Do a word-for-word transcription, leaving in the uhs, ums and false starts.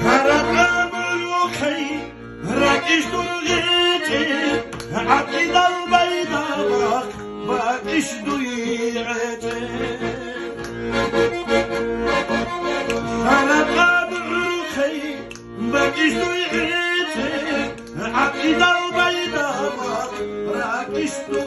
Шараб гӀумрухъе ракӀищ дур гӀетӀе, гӀакъидал байдамах бакӀищ дуе гӀетӀе. Шараб гӀумрухъе бакӀищ дуе гӀетӀе, гӀакъидал байдамах ракӀищ дуе